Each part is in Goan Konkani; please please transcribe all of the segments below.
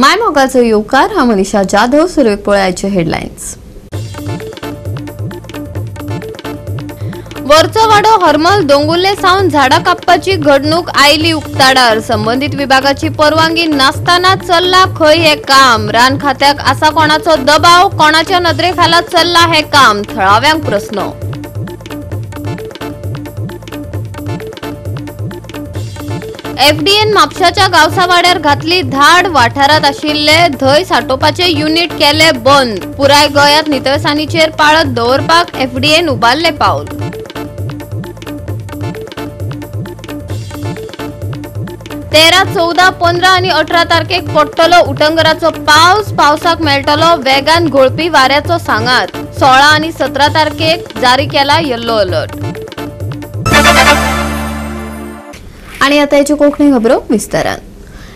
माय मोगाचो येवकार. हांव मनीषा जाधव. सुरवेक पळयाचे हेडलायन्स. वरचो वाडो हरमल दोंगुल्ले सावन झाडां कापपाची घडणूक आयली उक्ताडार. संबंधित विभागाची परवानगी नासतना चल्ला खंय हे काम. रान खात्याक आसा कोणाचो दबाव, कोणाच्या नदरेखाला चल्ला हे काम, थळाव्यांक प्रस्न. एफडीएन म्हापशाच्या गावसावाड्यार घातली धाड. वाठारांत आशिल्ले धंय साठोवपाचे युनिट केले बंद. पुराय गोंयांत नितळसाणीचेर पाळत दवरपाक एफडीएन उबारले पावल. तेरा, 14, 15 आनी 18 तारखेक पडटलो उटंगराचो पावस. पावसाक मेळटलो वेगान घोळपी वाऱ्याचो सांगात. 16 आनी 17 तारखेक जारी केला येल्लो अलर्ट. आणि आता याच्यो कोंकणी खबरो विस्तारान.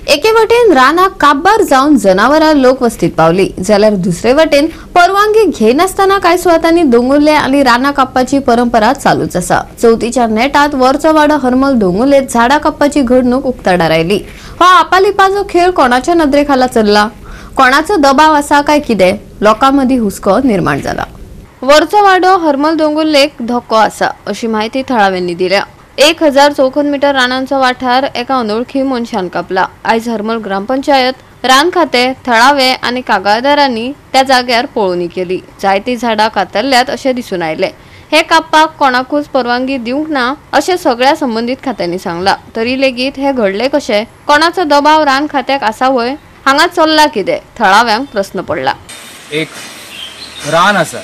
एके वटेन रानां काबार जावन जनावरां लोकवस्तीत पावली जाल्यार दुसरे वटेन परवानगी घेनासतना कांय सुवातांनी दोंगुल्ले आनी रानां कापपाची परंपरा चालूच आसा. चवथीच्या नेटात वरचो वाडो हरमल दोंगुल्लेत झाडां कापपाची घडणूक उक्ताडार आयली. हो आपालिपाचो खेळ कोणाच्या नदरेखाला चल्ला, कोणाचो दबाव आसा काय कितें, लोकां मदीं हुस्को निर्माण जाला. वरचो वाडो हरमल दोंगुल्लेक धोको आसा अशी म्हायती थळाव्यांनी दिल्या. 1000 चौखण मीटर रानांचो वाठार एका अनोळखी मनशान कापला. आयज हरमल ग्रामपंचायत, रान खाते, थळावे आनी कागाळदारांनी त्या जाग्यार पळोवणी केली. जायतीं झाडां कातरल्यात अशें दिसून आयलें. हे कापपाक कोणाकूच परवानगी दिवंक ना अशें सगळ्या संबंदीत खात्यांनी सांगलां. तरी लेगीत हे घडलें कशें, कोणाचो दबाव रान खात्याक आसा व्हय, हांगा चल्लां कितें, थळाव्यांक प्रस्न पडला. एक रान आसा,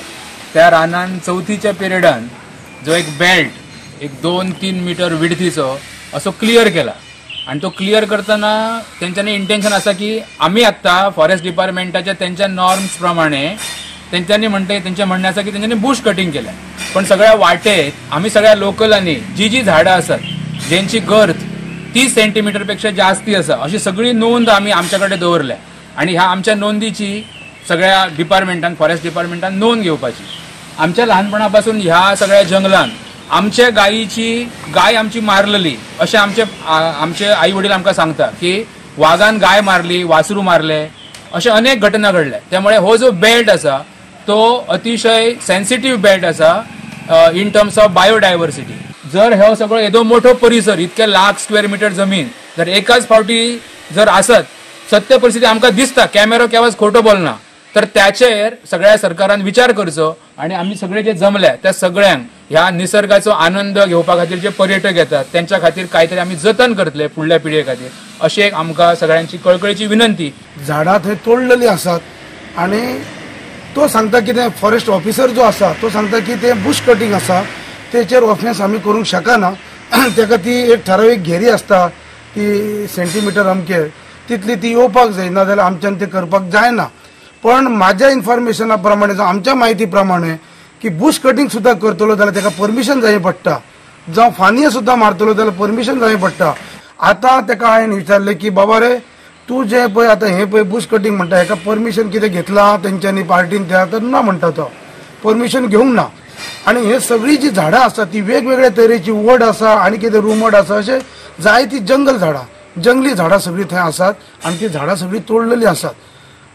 त्या रानान चवथीच्या पिरियडान जो एक बेल्ट एक 2-3 मीटर विडथीचो असो क्लियर केला आनी तो क्लियर करतना तेंच्यांनी इंटेन्शन आसा की आमी आत्तां फॉरेस्ट डिपार्टमेंटाच्या तेंच्या नॉर्म्स प्रमाणे तेंच्यांनी म्हणटे, तेंचें म्हणणें आसा की तेंच्यांनी बुश कटिंग केलें. पण सगळ्या वाटेत आमी सगळ्या लोकलांनी जी जी झाडां आसात जेंची गर्थ 30 सेंटीमिटर पेक्षा जास्ती आसा अशी सगळी नोंद आमी आमच्या कडेन दवरल्या आनी ह्या आमच्या नोंदीची सगळ्या डिपार्टमेंटान, फॉरेस्ट डिपार्टमेंटान नोंद घेवपाची. आमच्या ल्हानपणा पासून ह्या सगळ्या जंगलान आमच्या गायीची गाय आमची मारलेली अशें आमचे आमचे आई वडील आमकां सांगता की वागान गाय मारली, वासरू मारले, अशे अनेक घटना घडल्या. त्यामुळे हो जो बेल्ट आसा तो अतिशय सेन्सिटीव बेल्ट आसा इन टर्म्स ऑफ बायोडायवर्सिटी. जर हो सगळो येदो मोठो परिसर, इतके लाख स्क्वेअर मिटर जमीन जर एकाच फावटी जर आसत, सत्य परिस्थिती आमकां दिसता, कॅमेरो केवाच खोटो बोलना, तर त्याचेर सगळ्या सरकारान विचार करचो आनी आमी सगळे जे जमल्या त्या सगळ्यांक ह्या निसर्गाचो आनंद घेवपा खातीर जे पर्यटक येतात त्यांच्या खातीर कांयतरी आमी जतन करतले फुडल्या पिळगे खातीर, अशी एक आमकां सगळ्यांची कळकळीची विनंती. झाडां थंय तोडलेली आसात आनी तो सांगता की ते फॉरेस्ट ऑफिसर जो आसा तो सांगता की ते बुश कटिंग आसा, तेचेर ऑफेन्स आमी करूंक शकना. तेका ती एक ठरावीक घेरी आसता, ती सेंटीमिटर अमके तितली ती येवपाक जाय, ना जाल्यार आमच्यान ते करपाक जायना. पण माझ्या इन्फॉर्मेशना प्रमाणे, आमच्या म्हायती प्रमाणे की बुश कटिंग सुद्दां करतलो जाल्यार तेका परमिशन जाय पडटा, जावं फांदी सुद्दां मारतलो जाल्यार परमिशन जाय पडटा. आतां तेका हांवें विचारलें की बाबा रे तूं जें पळय आतां हें पळय बुश कटिंग म्हणटा, हेका परमिशन कितें घेतलां तेंच्यांनी पार्टीन त्या, तर ना म्हणटा तो, परमिशन घेवंक ना. आनी हे सगळीं जी झाडां आसा ती वेगवेगळ्या तरेची, वड आसा आनी कितें रुमड आसा, अशें जायतीं जंगल झाडां, जंगली झाडां सगळीं थंय आसात आनी ती झाडां सगळीं तोडलेलीं आसात.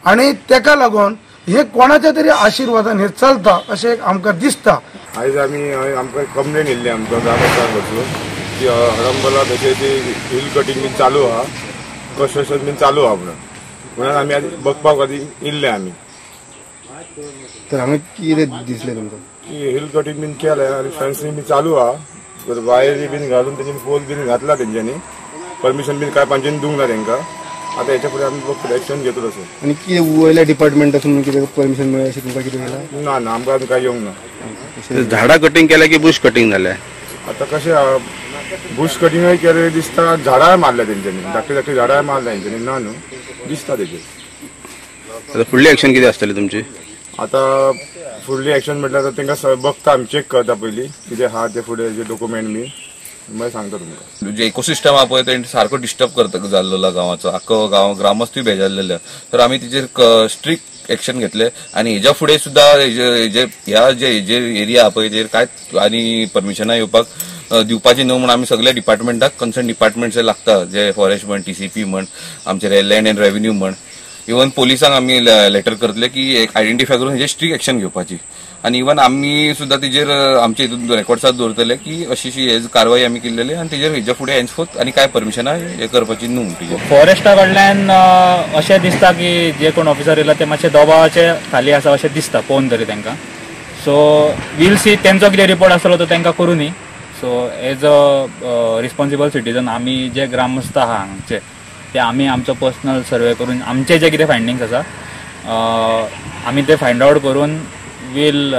आनी तेका लागून हे कोणाच्या तरी आशिर्वादान हे चलता अशें एक आमकां दिसता. आयज आमी आमकां कंप्लेन येयल्ली आमकां ग्रामस्थां कडसून की हरंबला तशें ती हिल कटिंग बीन चालू आहा, कन्स्ट्रक्शन बीन चालू आहा म्हणून, म्हणून आमी आज बघपाक खातीर येयल्ले आमी. तर हांगा कितें दिसलें तुमकां? की हिल कटिंग बीन केलें आनी फेन्सिंग बीन चालू आहा, वायरी बीन घालून तेंच्यांनी पोल बीन घातला, तेंच्यांनी परमिशन बीन कांय पांच्यानी दिवंक ना तेंकां. आतां हेच्या फुडें आमी फुडें एक्शन घेतलो तसो. आनी कितें वयल्या डिपार्टमेंटासून कितें परमिशन मेळ्ळें अशें तुमकां कितें केलां? ना ना, आमकां अजून कांय येवंक ना. झाडां कटिंग केल्या की बुश कटिंग जालें? आतां कशें बुश कटिंगय केलें दिसता, झाडांय मारल्या तेंच्यांनी, धाकटी धाकटी झाडांय मारल्या तेंच्यांनी, ना न्हू दिसता तेजेर. आतां फुडली एक्शन कितें आसतली तुमची? आतां फुडली एक्शन म्हटल्यार आतां तेंकां बघता आमी, चॅक करता पयलीं कितें आहा ते फुडें जे डॉक्युमेंट बी, मागीर सांगता तुमकां. जे इकोसिस्टम आहा पळय तें सारको डिस्टर्ब करता जाल्लो गांवाचो, आख्खो गांव ग्रामस्थूय बेजारलेले. तर आमी तेजेर स्ट्रिक्ट एक्शन घेतले आनी हेज्या फुडें सुद्दां ह्या जे एरिया आहा पळय तेजेर कांयच आनी परमिशनां येवपाक दिवपाची न्हू म्हूण आमी सगळ्या डिपार्टमेंटाक कन्सर्न डिपार्टमेंट जे लागता, जे फॉरेस्ट म्हण, टीसीपी म्हण, आमचे लँड एंड रेव्हेन्यू म्हण, इवन पोलिसांक आमी लेटर करतले की आयडेंटिफाय करून हेजेर स्ट्रिक्ट एक्शन घेवपाची आनी इवन आमी सुद्दां तेजेर आमचे हितून रेकॉर्ड्सात दवरतले की अशी अशी हे कारवाई आमी केल्लेली आनी तेजेर हेज्या फुडें हेन्सफोर्थ आनी काय परमिशनां हे करपाची न्हू. तेजेर फॉरेस्टा कडल्यान अशें दिसता की जे कोण ऑफिसर येयला ते मातशे दबावाचे खाली आसा अशें दिसता पळोवन तरी तांकां. सो वील सी तेंचो कितें रिपोर्ट आसतलो तो तांकां करूं न्ही. So as a responsible citizen आमी जे ग्रामस्थ आहा हांगचे ते आमी आमचो पर्सनल सर्वे करून आमचे जे कितें फायंडींग्स आसा आमी ते फायंड आवट करून we'll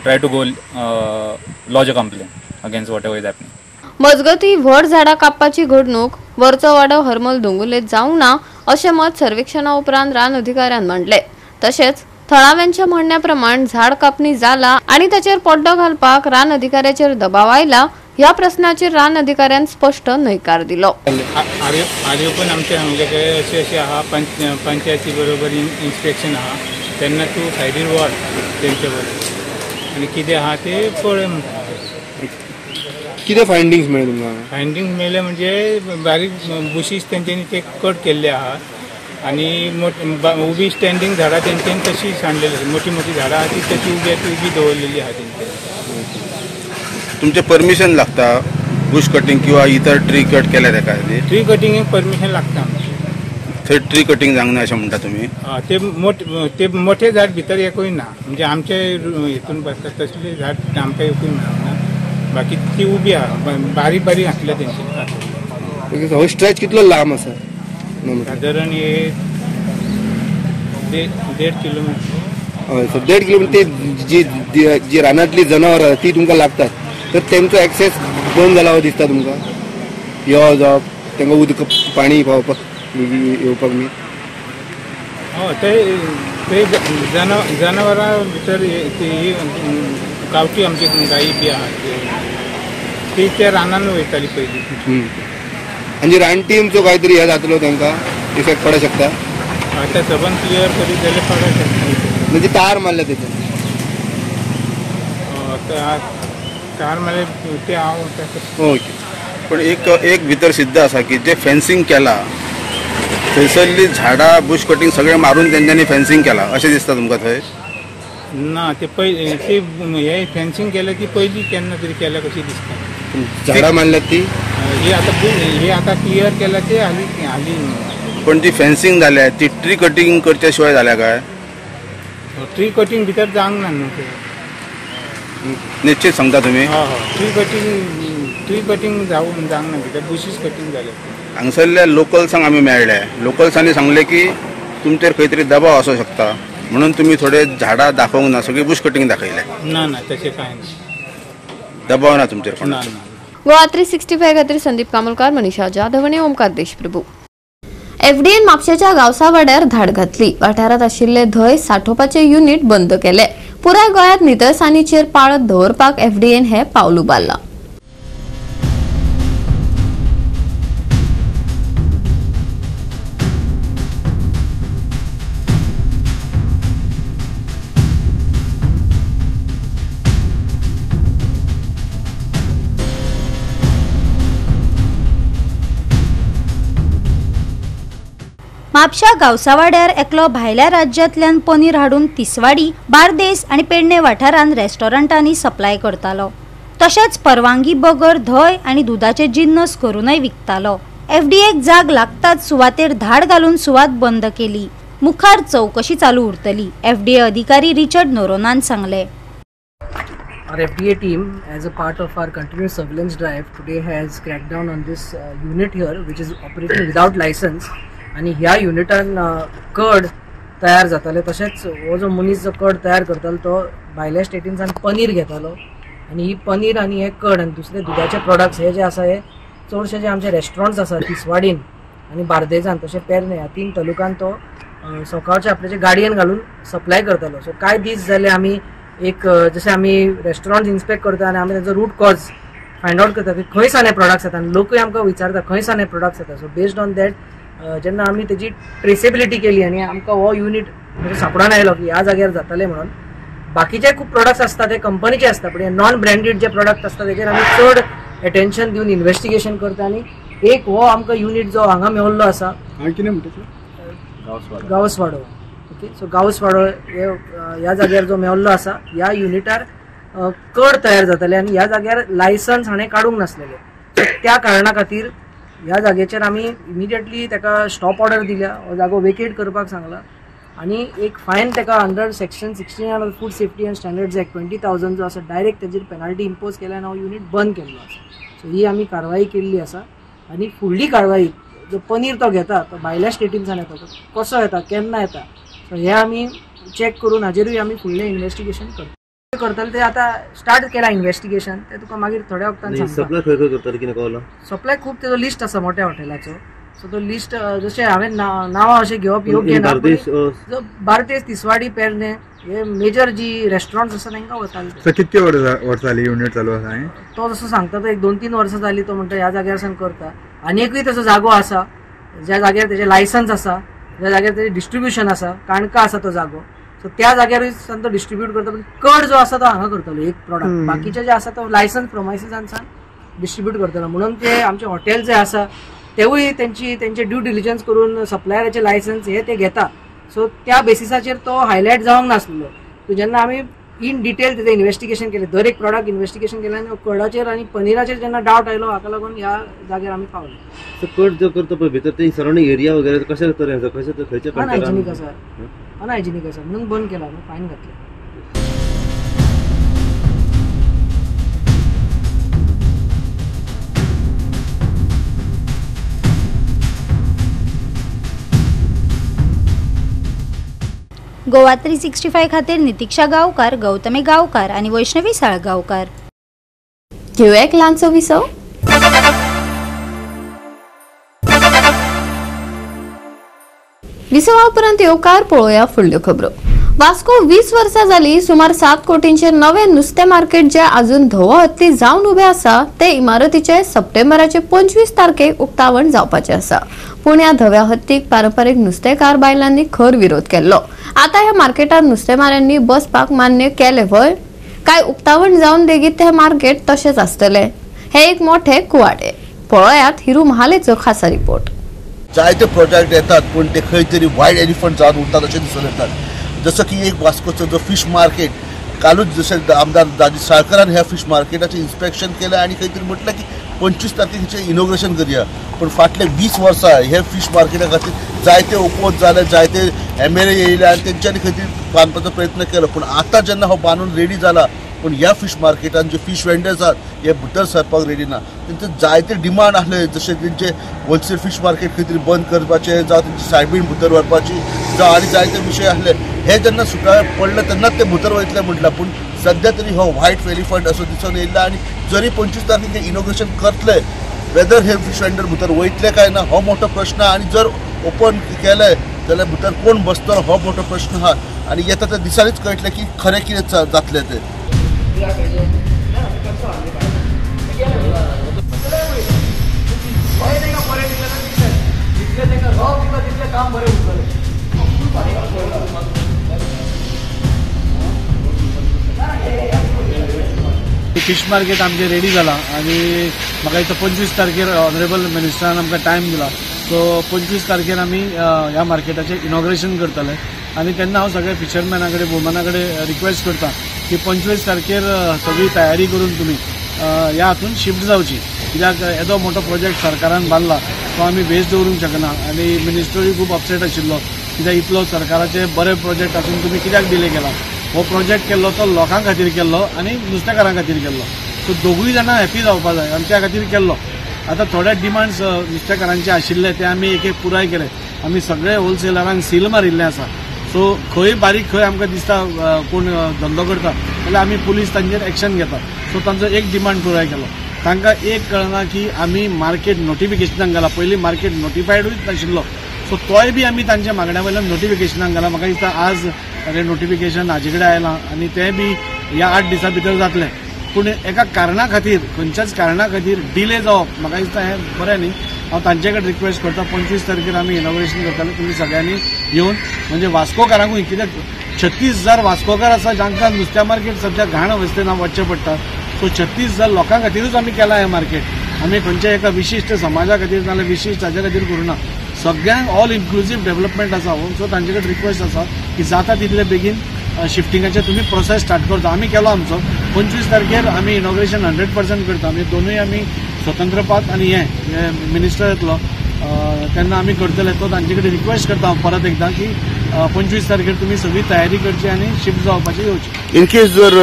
try to go lodge a complaint against whatever is happening. मजगती व्हड झाडां कापपाची घडणूक वरचो वाडो हरमल दोंगुल्लेत जावंक ना अशें मत सर्वेक्षणा उपरांत रान अधिकाऱ्यान मांडलें. तशेंच थळाव्यांच्या म्हणण्या प्रमाण झाड कापणी जाला आनी ताचेर पड्डो घालपाक रान अधिकाऱ्याचेर दबाव आयला ह्या प्रस्नाचेर रान अधिकाऱ्यान स्पश्ट न्हयकार दिलो. आरोपण आमचे हांगले अशें अशें आहा पंचायती बरोबर इन्स्पेक्शन आहा तेन्ना तूं सायडीर व्हर तेंचे बरोबर आनी कितें आहा तें पळय. कितें फायंडींग्स मेळ्ळे तुमकां? फायंडींग्स मेळ्ळे म्हणजे बारीक बुशीस तेंच्यांनी ते कट केल्ले आहा आनी उबी स्टँडींग झाडां तेंच्यांनी तशी सांडलेली आसा. मोठी मोठी झाडां आहा ती तशी उबी आहा ती उबी दवरलेली आहा तेंच्यांनी. तुमचें परमिशन लागता बुश कटिंग किंवा इतर ट्री कट केल्या तेका? ट्री कटिंगेक परमिशन लागता आमचें. थंय ट्री कटिंग जावंक ना अशें म्हणटा तुमी? ते मोठे झाड भितर एकूय ना, म्हणजे आमचे हितून बसता तसले झाड आमकां एकूय मेळना. बाकी ती उबी आहा बारीक बारीक आसले तेंचे. हो स्ट्रेच कितलो लांब आसा? सादारण हे 1.5 किलोमिटर. हय सर, 1.5 किलोमिटर. ते जी जी रानांतली जनावरां आसा ती तुमकां लागतात तर तेंचो एक्सेस बंद जाला दिसता तुमकां? यो जावप तांकां उदक पाणी पावपाक येवपाक न्ही? हय ते जनावरां भितर ती गांवठी आमची गायी बी आहा ती त्या रानान वयताली पयलीं. आनी रानटींचो काय तरी हे जातलो तांकां इफेक्ट पडूंक शकता? आतां सबंद क्लियर करीत जाल्यार पडूंक शकता. म्हणजे तार मारल्या तेजेर? तार मारले ते हांव. ओके. पण एक एक भितर सिद्ध आसा की जे फेन्सिंग केला थंयसरली झाडां बुश कटिंग सगळें मारून तेंच्यांनी फेन्सिंग केला अशें दिसता तुमकां थंय? ना ते पयलीं ते हे फेन्सिंग केलें ती पयलीं केन्ना तरी केल्या कशी दिसता. झाडां मारल्यात ती ही आतां हे आतां क्लियर केल्या ते हालीं हालीं. पण ती फेन्सिंग जाल्या ती ट्री कटिंग करच्या शिवाय जाल्या काय? ट्री कटिंग भितर जावंक ना न्हू ते. निश्चित सांगता तुमी? हय हय, ट्री कटिंग जावंक ना भितर, बुशीस कटिंग जालें. हांगसरल्या लोकल्सांक आमी मेळ्ळे, लोकल्सांनी सांगलें की तुमचेर खंय तरी दबाव आसूं शकता म्हणून तुमी थोडे झाडां दाखोवंक ना, सगळी बुश कटिंग दाखयलें. ना ना तशें कांय ना, दबाव ना तुमचेर कोण? ना ना. गोवा 365 खातीर संदीप कामोलकार, मनीषा जाधव आनी ओमकार देशप्रभू. एफडीएन म्हापशेच्या गांवसावाड्यार धाड घातली. वाठारांत आशिल्ले धंय साठोवपाचे युनिट बंद केले. पुराय गोंयांत नितळसाणीचेर पाळत दवरपाक एफडीएन हे पावल उबारलां. म्हापशा गावसावाड्यार एकलो भायल्या राज्यांतल्यान पनीर हाडून तिसवाडी, बार्देस आनी पेडणे वाठारांत रेस्टॉरंटांनी सप्लाय करतालो. तशेंच परवानगी बगर धंय आनी दुदाचे जिन्नस करूनय विकतालो. एफडीएक जाग लागताच सुवातेर धाड घालून सुवात बंद केली. मुखार चौकशी चालू उरतली, एफडीए अधिकारी रिचर्ड नोरोनान सांगले. Our FDA team, as a part of our continuous surveillance drive, today has cracked down on this unit here, which is operating without license. आनी ह्या युनिटान कर्ड तयार जाताले. तशेंच हो जो मनीस जो कर्ड तयार करतालो तो भायल्या स्टेटीनसान पनीर घेतालो आनी ही पनीर आनी हे कर्ड आनी दुसरे दुदाचे प्रोडक्ट्स हे जे आसा हे चडशे जे आमचे रेस्टॉरंट्स आसा तिसवाडीन आनी बार्देजान तशें पेरणे ह्या 3 तालुक्यान तो सकाळचे आपल्याचे गाडयेन घालून सप्लाय करतालो. सो कांय दीस जाले आमी एक जशें आमी रेस्टॉरंट इन्स्पेक्ट करता आनी आमी तांचो रूट कॉज फायंड आवट करता की खंय सान हे प्रोडक्ट्स येता आनी लोकूय आमकां विचारता खंय सान हे प्रोडक्ट्स येता. सो बेस्ड ऑन that जेन्ना आमी तेजी ट्रेसेबिलिटी केली आनी आमकां हो युनिट सापडून आयलो की ह्या जाग्यार जाताले म्हणून. बाकीचे खूब प्रोडक्ट्स आसता ते कंपनीचे आसता, पण नॉन ब्रँडेड जे प्रोडक्ट आसता तेजेर आमी चड एटेन्शन दिवन इन्वेस्टिगेशन करता आनी एक हो आमकां युनिट जो हांगा मेवल्लो आसा. कितें म्हणटा? गांवसवाडो. ओके, सो गांवसवाडो ह्या जाग्यार जो मेवल्लो आसा ह्या युनिटार कर्ड तयार जाताले आनी ह्या जाग्यार लायसन्स हाणें काडूंक नासलेले. सो त्या कारणा खातीर ह्या जाग्याचेर आमी इमिडिएटली ताका स्टॉप ऑर्डर दिल्या, हो जागो वेकेट करपाक सांगला आनी एक फायन ताका under section 16 of food safety and standards act 20,000 जो आसा डायरेक्ट ताजेर पेनल्टी इम्पोज केल्या आनी हो युनीट बंद केल्लो आसा. सो ही आमी कारवाई केल्ली आसा आनी फुडली कारवाई जो पनीर तो घेता तो भायल्या स्टेटींतल्यान येता, तो कसो येता, केन्ना येता, सो हे आमी चॅक करून हाजेरूय आमी फुडलें इन्वेस्टिगेशन करतले. करतले ते आतां स्टार्ट केला इन्वेस्टिगेशन, ते तुका मागीर थोड्या वखदान सांगता. सप्लाय खंय खंय करताले कितें कळ्ळें? सप्लाय खूब तेजो लिस्ट आसा मोठ्या हॉटेलाचो. सो तो लिस्ट जशें हांवें नांवां अशें घेवप योग्य ना. बार्देस, तिसवाडी, पेरणे हे मेजर जी रेस्टॉरंट्स आसा तांकां वताले. कितके वर्सां जाली युनिट चालू आसा? तो जसो सांगता तो 1-2-3 वर्सां जाली तो म्हणटा ह्या जाग्यार सावन करता. आनी एकूय तसो जागो आसा ज्या जाग्यार तेजें लायसन्स आसा, ज्या जाग्यार तेजें डिस्ट्रिब्युशन आसा, काणका आसा तो जागो, सो त्या जाग्यारूय सावन तो डिस्ट्रिब्यूट करता. पूण कर्ड जो आसा तो हांगा करतलो एक प्रोडक्ट, बाकीचे जे आसा तो लायसन्स प्रमायसिसान सावन डिस्ट्रिब्यूट करतलो. म्हणून ते आमचे हॉटेल जे आसा तेवूय तेंचे ड्यू डिलिजन्स करून सप्लायराचे लायसन्स हे ते घेता. सो त्या बेसिसाचेर तो हायलायट जावंक नासलो. सो जेन्ना आमी इन डिटेल तेजें इन्वेस्टिगेशन केलें, दर एक प्रोडक्ट इन्वेस्टिगेशन केलें आनी कर्डाचेर आनी पनीराचेर जेन्ना डावट आयलो हाका लागून ह्या जाग्यार आमी पावले. सो कर्ड जो करता पळय भितर ते सरावंडींग एरिया वगैरे कशें तरेन आसा, कशें खंयच्या अनहायजिनीक आसा, अनहायजिनीक आसा म्हणून बंद केला, फायन घातलें. गोवा 365 खातीर नितिक्षा गांवकार, गौतमी गांवकार आनी वैष्णवी साळगांवकार. घेवया एक ल्हानसो विसव. विसवा उपरांत येवकार पळोवया फुडल्यो खबरो. वास्को 20 वर्सां जाली सुमार 7 कोटींचे नवे नुस्तें मार्केट जे अजून धवो हत्ती जावन उबे आसा ते इमारतीचे सप्टेंबराचे 25 तारखेक उक्तावण जावपाचें आसा. पूण ह्या धव्या हत्तीक पारंपरीक नुस्तेकार बायलांनी खर विरोध केल्लो. आतां ह्या मार्केटात नुस्तेमाऱ्यांनी बसपाक मान्य केलें व्हय काय उक्तावण जावन लेगीत ते मार्केट तशेंच आसतलें, हे एक मोठे कुवाडे. पळयात हिरू महालेचो खासा रिपोर्ट. जायते प्रोजेक्ट येतात पूण ते खंय तरी वायट एलिफंट जावन उरतात अशें दिसून येतात. जसं की एक वास्कोचो जो फिश मार्केट, कालूच जशें आमदार दाजी साळकरान ह्या फिश मार्केटाचें इन्स्पेक्शन केलें आनी खंय तरी म्हटलें की 25 तारखेक हेचें इनॉग्रेशन करया. पूण फाटले 20 वर्सां हे फिश मार्केटा खातीर जायते ओपोज जाले, जायते MLA येयले आनी तेंच्यांनी खंय तरी बांदपाचो प्रयत्न केलो. पूण आतां जेन्ना हो बांदून रेडी जाला पूण ह्या फिश मार्केटान जे फिश वेंडर्स आहात हे भितर सरपाक रेडी ना. तेंचे जायते डिमांड आसले, जशे तेंचे होलसेल फिश मार्केट खंय तरी बंद करपाचें, जावं तेंची सायबीण भितर व्हरपाची, जावं आनी जायते विशय आसले. हे जेन्ना सुटावे पडले तेन्नाच ते भितर वयतले म्हटलां. पूण सद्या तरी हो व्हायट एलिफंट असो दिसून येयला आनी जरी 25 तारखेक ते इनॉग्रेशन करतले, वेदर हे फिश वेंडर भितर वयतले काय ना हो मोठो प्रश्न. आनी जर ओपन केले जाल्यार भितर कोण बसतलो हो मोठो प्रश्न आहा आनी येता त्या दिसांनीच कळटलें की खरें कितें जातलें तें. फिश मार्केट आमचें रेडी जाला आनी म्हाका दिसता 25 तारखेर ऑनरेबल मिनिस्टरान आमकां टायम दिला. सो 25 तारखेर आमी ह्या मार्केटाचें इनॉग्रेशन करतले आनी तेन्ना हांव सगळ्या फिशरमॅना कडेन, वुमना कडेन रिक्वेस्ट करता की 25 तारखेर सगळी तयारी करून तुमी ह्या हातून शिफ्ट जावची. कित्याक येदो मोठो प्रोजेक्ट सरकारान बांदला तो आमी वेस्ट दवरूंक शकना आनी मिनिस्टरूय खूब अपसेट आशिल्लो कित्याक इतलो सरकाराचे बरे प्रोजेक्ट आसून तुमी कित्याक डिले केला. हो प्रोजेक्ट केल्लो तो लोकां खातीर केल्लो आनी नुस्तेकारां खातीर केल्लो. सो दोगूय जाणां हॅपी जावपा जाय आनी त्या खातीर केल्लो. आतां थोडे डिमांड्स नुस्तेकारांचे आशिल्ले ते आमी एक एक पुराय केले. आमी सगळे होलसेलरांक सील मारिल्लें आसा. सो खंय बारीक खंय आमकां दिसता कोण धंदो करता जाल्यार आमी पुलीस तांचेर एक्शन घेता. सो तांचो एक डिमांड पुराय केलो. तांकां एक कळना की आमी मार्केट नोटिफिकेशनाक घाला, पयलीं मार्केट नोटिफायडूच नाशिल्लो. सो तोय बी आमी तांच्या मागण्या वयल्यान नोटिफिकेशनाक घाला. म्हाका दिसता आज नोटिफिकेशन हाजे कडेन आयलां आनी तें बी ह्या 8 दिसां भितर जातलें. पूण एका कारणा खातीर, खंयच्याच कारणा खातीर डिले जावप म्हाका दिसता हें बरें न्ही. हांव तांचे कडेन रिक्वेस्ट करता 25 तारखेर आमी इनॉग्रेशन करतले, तुमी सगळ्यांनी येवन म्हणजे वास्कोकारांकूय, कित्याक 36,000 वास्कोकार आसा जांकां नुस्त्या मार्केट सद्या घाण अवस्थेन वचचें पडटा. सो 36,000 लोकां खातीरूच आमी केलां हें मार्केट. आमी खंयच्या एका विशिश्ट समाजा खातीर नाजाल्यार विशिश्ट हाज्या खातीर करूं ना. सगळ्यांक ऑल इन्क्लुजीव डेव्हलपमेंट आसा हो. सो तांचे कडेन रिक्वेस्ट आसा की जाता तितले बेगीन शिफ्टिंगाचे तुमी प्रोसेस स्टार्ट करचो. आमी केलो आमचो 25 तारखेर आमी इनॉग्रेशन 100% करता. आमी दोनूय आमी स्वतंत्र पात आनी हे मिनिस्टर येतलो तेन्ना आमी करतले. तो तांचे कडेन रिक्वेस्ट करता हांव परत एकदां की 25 तारखेर तुमी सगळी तयारी करची आनी शिफ्ट जावपाची येवची. इन केस जर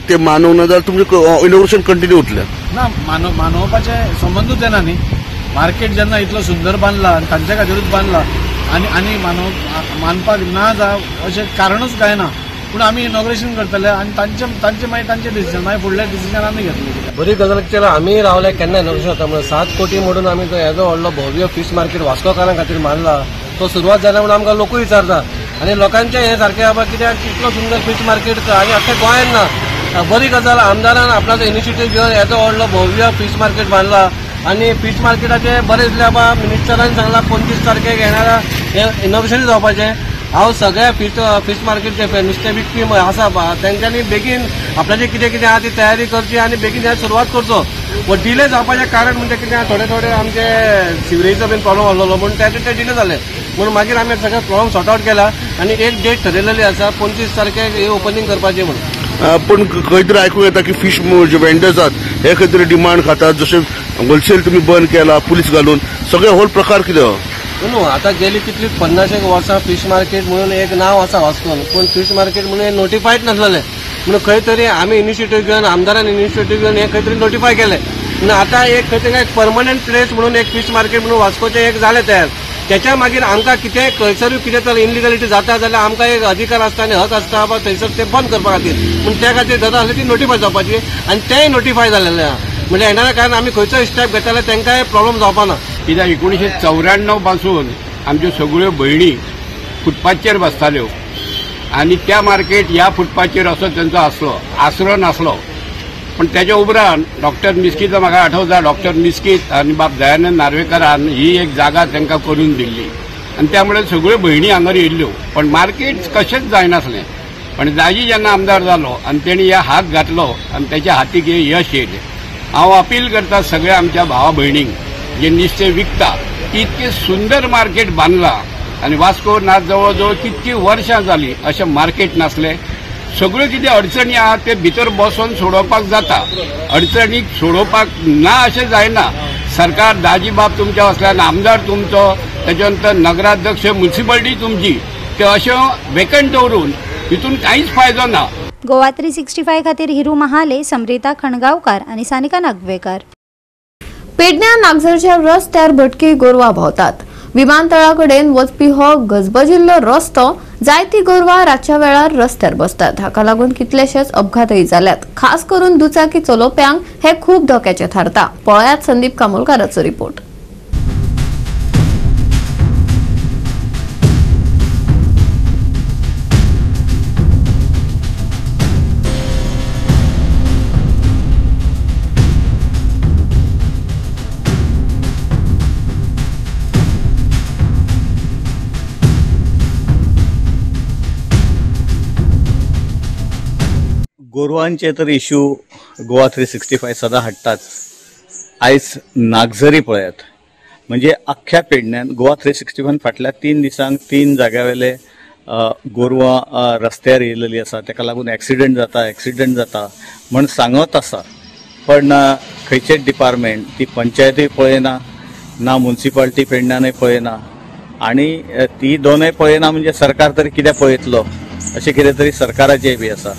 ते मानवना जाल्यार तुमचें इनॉग्रेशन कंटिन्यू उरतलें ना? मानवपाचे संबंदूच येना न्ही. मार्केट जेन्ना इतलो सुंदर बांदला आनी तांच्या खातीरूच बांदला आनी आनी मानपाक ना जाव अशें कारणूच कांय ना. पूण आमी इनॉग्रेशन करतले आनी तांचे तांचे मागीर तांचे डिसिजन मागीर फुडले डिसिजन आमी घेतले. बरी गजाल केला आमी रावले केन्ना इनॉग्रेशन जाता म्हणून 7 कोटी म्हणून आमी तो येदो व्हडलो भव्य फीश मार्केट वास्कोकारां खातीर मानला तो सुरवात जाल्या म्हणून आमकां लोकूय विचारता आनी लोकांचें हें सारकें बाबा कित्याक इतलो सुंदर फीश मार्केट आनी अख्ख्या गोंयान ना. बरी गजाल आमदारान आपणाचो इनिशिएटीव घेवन येदो व्हडलो भव्य फीश मार्केट बांदला आनी फीश मार्केटाचें बरें दिसलें बाबा मिनिस्टरान सांगला 25 तारखेक येणारा हें इनॉग्रेशन जावपाचें. हांव सगळ्या फीश मार्केटचे नुस्तें विकपी आसा तेंच्यांनी बेगीन आपल्याचें कितें कितें आहा ती तयारी करची आनी बेगीन ह्या सुरवात करचो. डिले जावपाचें कारण म्हणजे कितें थोडे थोडे आमचे सिवरेजीचो बीन प्रॉब्लम आसलेलो म्हणून तेजे ते डिले जाले म्हणून मागीर आमी सगळें प्रॉब्लम सॉर्ट आवट केला आनी एक डेट ठरयलेली आसा 25 तारखेक हे ओपनींग करपाचें म्हणून. पूण खंय तरी आयकूंक येता की फीश जे वेंडर्स आहात हे खंय तरी डिमांड खातात, जशें होलसेल तुमी बंद केला पुलीस घालून सगळे होल प्रकार कितें न्हू. आतां गेली कितली 50 वर्सां फीश मार्केट म्हणून एक नांव आसा वास्कोन, पूण फीश मार्केट म्हणून हें नोटिफायड नासलेलें म्हणून खंय तरी आमी इनिशिएटीव घेवन आमदारान इनिशिएटीव घेवन हें खंय तरी नोटिफाय केलें म्हणून आतां एक खंय तरी एक परमनंट प्लेस म्हणून एक फीश मार्केट म्हणून वास्कोचें एक जालें तयार. त्याच्या मागीर आमकां कितेंय खंयसरूय कितें तर इनलिगलिटी जाता जाल्यार आमकां एक अधिकार आसता आनी हक आसता बाबा थंयसर ते बंद करपा खातीर म्हूण त्या खातीर जाता आसलें ती नोटिफाय जावपाची आनी तेंय नोटिफाय जालेलें आहा. म्हणजे येणाऱ्या कारण आमी खंयचोय स्टेप घेतले तांकांय प्रॉब्लम जावपा ना. कित्याक 1994 पासून आमच्यो सगळ्यो भयणी फुटपाथचेर बसताल्यो आनी त्या मार्केट ह्या फुटपाथचेर असो तांचो आसलो आसरो नासलो. पण त्याच्या उपरांत डॉक्टर मिस्कीत म्हाका आठवता, डॉक्टर मिस्कीत आनी बाब दयानंद नार्वेकरान ही एक जागा तांकां करून दिल्ली आनी त्यामुळे सगळ्यो भयणी हांगर येयल्ल्यो. पण मार्केट कशेंच जायनासलें. पण दाजी जेन्ना आमदार जालो आनी तेणी ह्या हात घातलो आनी तेच्या हातीक हें यश येयलें. हांव अपील करता सगळ्या आमच्या भावा भयणींक जे नुस्तें विकता की इतकें सुंदर मार्केट बांदलां आनी वास्को ना जवळ जवळ कितकी वर्सां जालीं अशें मार्केट नासलें. सगळ्यो कितें अडचणी आहा ते भितर बसोन सोडोवपाक जाता, अडचणीक सोडोवपाक ना अशें जायना. सरकार दाजी बाब तुमच्या असल्यान आमदार तुमचो, तेच्या नंतर नगराध्यक्ष म्युनिसिपालिटी तुमची, ते अशें वेकंट दवरून हितून कांयच फायदो ना. गोवा 365 खातीर हिरू महाले, समृता खणगावकार आनी सानिका नागवेकर. पेडण्या नागझरच्या रस्त्यार भटकी गोरवां भोंवतात. विमानतळा कडेन वचपी हो गजबजिल्लो रस्तो. जायती गोरवां रातच्या वेळार रस्त्यार बसतात. हाका लागून कितलेशेच अपघातय जाल्यात. खास करून दुचाकी चलोवप्यांक हे खूब धोक्याचे थारता. पळयात संदीप कामोलकाराचो रिपोर्ट. गोरवांचे तर इश्यू गोवा 365 सदां हाडटाच. आयज नागझरी पळयात, म्हणजे अख्ख्या पेडण्यान गोवा 365 फाटल्या 3 दिसांक 3 जाग्यावेले गोरवां रस्त्यार येयलेली आसा. तेका लागून एक्सिडंट जाता, एक्सिडंट जाता म्हण सांगत आसा. पण खंयचेच डिपार्टमेंट ती पंचायतूय पळयना ना, म्युनिसिपालिटी पेडण्यानय पळयना आनी ती दोनय पळयना. म्हणजे सरकार तरी कितें पळयतलो अशें कितें तरी सरकाराचें बी आसा.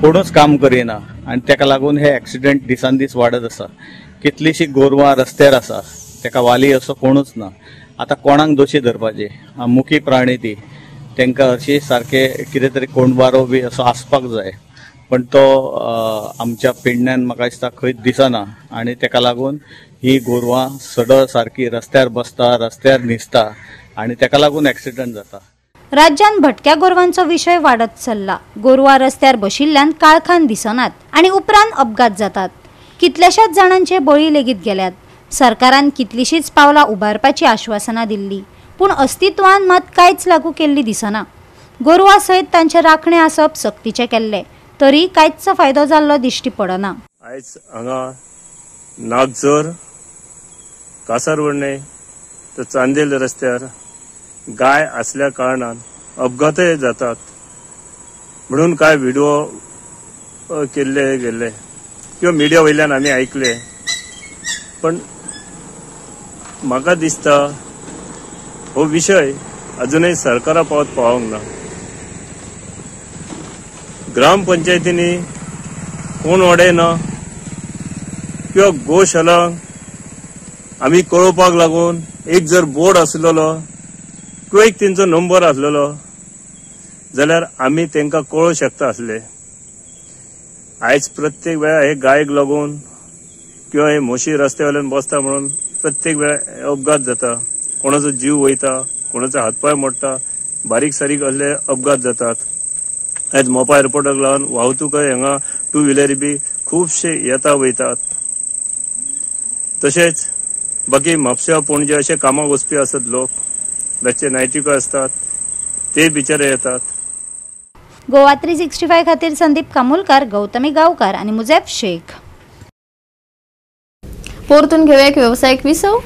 कोणूच काम करिना आनी तेका लागून हे एक्सिडंट दिसान दीस वाडत आसा. कितलीशी गोरवां रस्त्यार आसा, तेका वाली असो कोणूच ना. आतां कोणाक दोशी धरपाचे? मुखी प्राणी ती, तांकां हरशीं सारकें कितें तरी कोंडबारो बी असो आसपाक जाय, पण तो आमच्या पेडण्यान म्हाका दिसता खंयच दिसना आनी तेका लागून ही गोरवां सडळ सारकी रस्त्यार बसता, रस्त्यार न्हिजता आनी तेका लागून एक्सिडंट जाता. राज्यान भटक्या गोरवांचो विशय वाडत चल्ला. गोरवां रस्त्यार बशिल्ल्यान काळखान दिसनात आनी उपरांत अपघात जातात. कितल्याशाच जाणांचे बळी लेगीत गेल्यात. सरकारान कितलीशीच पावलां उबारपाची आश्वासनां दिल्ली, पूण अस्तित्वान मात कांयच लागू केल्ली दिसना. गोरवां सयत तांचे राखणे आसप सक्तीचें केल्लें तरी कांयच फायदो जाल्लो दिश्टी पडना. आयज हांगा नागझर, कासारवर्णे तर चांदेल रस्त्यार गाय असल्या कारणान अपघातय जातात म्हणून काय व्हिडिओ केल्ले गेल्ले किंवा मिडिया वयल्यान आमी आयकले. पण म्हाका दिसता हो विशय अजूनय सरकारा पावत पावंक ना. ग्रामपंचायतींनी कोण वाडयना किंवा गोशालांक आमी कळोवपाक लागून एक जर बोर्ड आसलेलो किंवा एक तेंचो नंबर आसलेलो जाल्यार आमी तेंकां कळोवंक शकता आसले. आयज प्रत्येक वेळा हे गायक लागून किंवा हे म्हशी रस्त्या वयल्यान बसता म्हणून प्रत्येक वेळा अपघात जाता, कोणाचो जीव वयता, कोणाचो हातपाय मोडटा, बारीक सारीक असले अपघात जातात. आयज मोपा एअरपोर्टाक लागून वाहतूकय हांगा टू व्हिलरी बी खुबशे येता वयतात. तशेंच बाकी म्हापशा पणजे अशे कामाक वचपी आसत लोक, रातचे नायटीकय आसतात, ते बिचारे येतात. गोवा 365 खातीर संदीप कामुलकार, गौतमी गांवकार आनी मुजेफ शेख. परतून घेवया एक वेवसायीक विसव.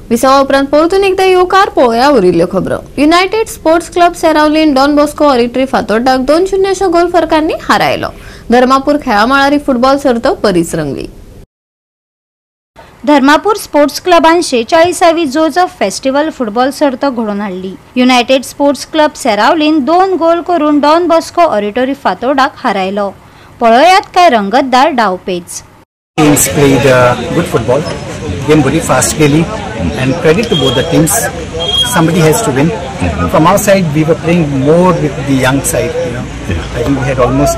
विसवा उपरांत परतून एकदा येवकार पळोवया उरिल्ल्यो खबरो. United sports club Seraulim Don Bosco Oratory फातोड्डाक 2-0 अशा गोल फरकांनी हारायलो. धर्मापूर खेळामळारी फुटबॉल सर्त बरीच रंगली. धर्मापूर स्पोर्ट्स क्लबान 46वी जोजफ फेस्टिवल फुटबॉल सर्त घडोवन हाडली. युनायटेड स्पोर्ट्स क्लब सेरावलीन 2 गोल करून डॉन बॉस्को ऑरिटरी फातोर्डाक हारायलो. पळयात काय रंगतदार डावपेच. Teams played good football, game very fast really, and credit to both the teams. Somebody has to win. From our side, we were playing more with the young side. You know, I think we had almost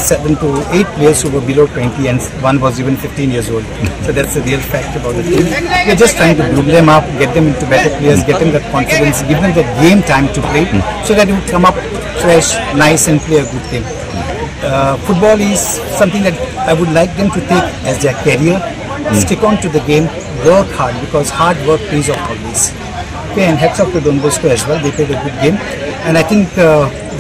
7 to 8 players who were below 20, and one was even 15 years old. So that's the real fact about the team. We're just trying to groom them up, get them into better players, get them that confidence, give them that game time to play, so that you come up fresh, nice, and play a good game. Football is something that I would like them to take as their career. Stick on to the game, work hard, because hard work pays off always. Okay, and hats off to Don Bosco as well. They played a good game, and I think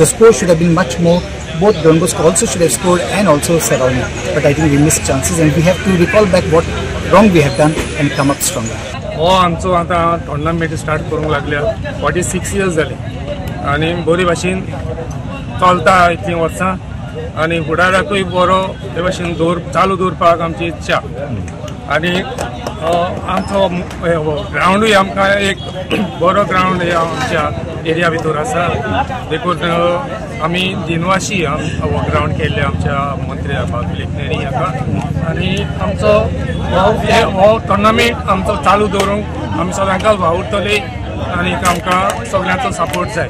the score should have been much more. Both Don Bosco also should have scored and also Seraulim, but I think we missed chances, and we have to recall back what wrong we have done and come up stronger. हो आमचो आतां टोर्नामेंट स्टार्ट करूंक लागल्या 46 इयर्स जाले आनी बरी भाशेन चलता इतलीं वर्सां आनी फुडाराकूय बरो ते भाशेन दवर चालू दवरपाक आमची इच्छा. आनी आमचो ग्रावंडूय आमकां एक बरो ग्रावंड ह्या आमच्या एरिया भितर आसा, देखून आमी दिनवाशी हो ग्रावंड केल्ले आमच्या मंत्री फिलीप हाका. आनी आमचो हो टोर्नामेंट आमचो चालू दवरूंक आमी सगळ्यांक वावुरतले आनी आमकां सगळ्यांचो सपोर्ट जाय.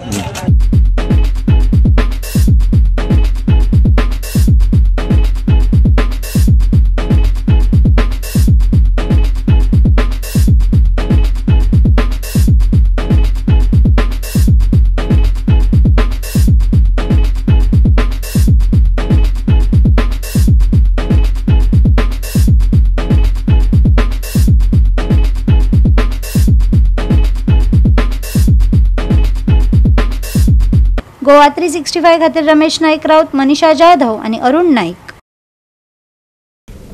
गोवा 365 खातीर रमेश नाईक राऊत, मनीषा जाधव आणि अरुण नाईक.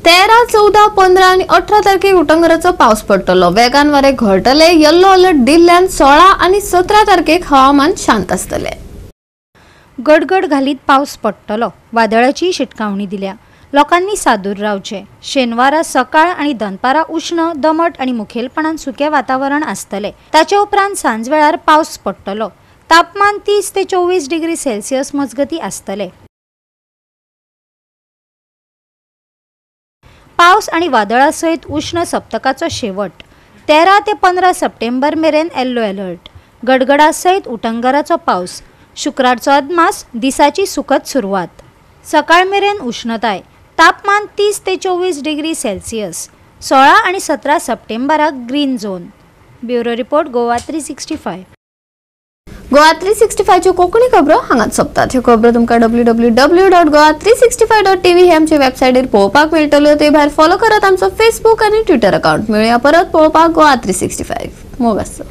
13, 14, 15 आणि 18 तारखेक उटंगराचो पावस पडटलो. वेगान वारे घोळटले. येल्लो अलर्ट दिल्ल्यान 16 आणि 17 तारखेक हवामान शांत आसतले. गडगड घालीत पावस पडटलो. वादळाची शिटकावणी दिल्या. लोकांनी सादूर रावचे. शेनवारा सकाळ आणि दनपारा उष्ण, दमट आणि मुखेलपणान सुके वातावरण आसतले. ताचे उपरांत सांजवेळार पावस पडटलो. तापमान 30 ते 24 डिग्री सेल्सियस मजगती आसतले. पावस आणि वादळा सयत उष्ण सप्तकाचो शेवट. 13 ते 15 सप्टेंबर मेरेन येल्लो अलर्ट. गडगडा सयत उटंगराचो पावस. शुक्रारचो अदमास दिसाची सुखद सुरवात. सकाळ मेरेन उष्णताय. तापमान 30 ते 24 डिग्री सेल्सियस. 16 आणि 17 सप्टेंबराक green zone. Bureau report, Goa 365. Goa 365च्यो Konkani खबरो हांगाच सोंपतात. ह्यो खबरो तुमकां www.goa365.tv हे आमचे वेबसायटीर पळोवपाक मेळटल्यो. ते भायर फॉलो करात आमचो फेसबूक आनी ट्विटर अकाउंट. मेळुया परत पळोवपाक गोवा 365. मोग आसचो.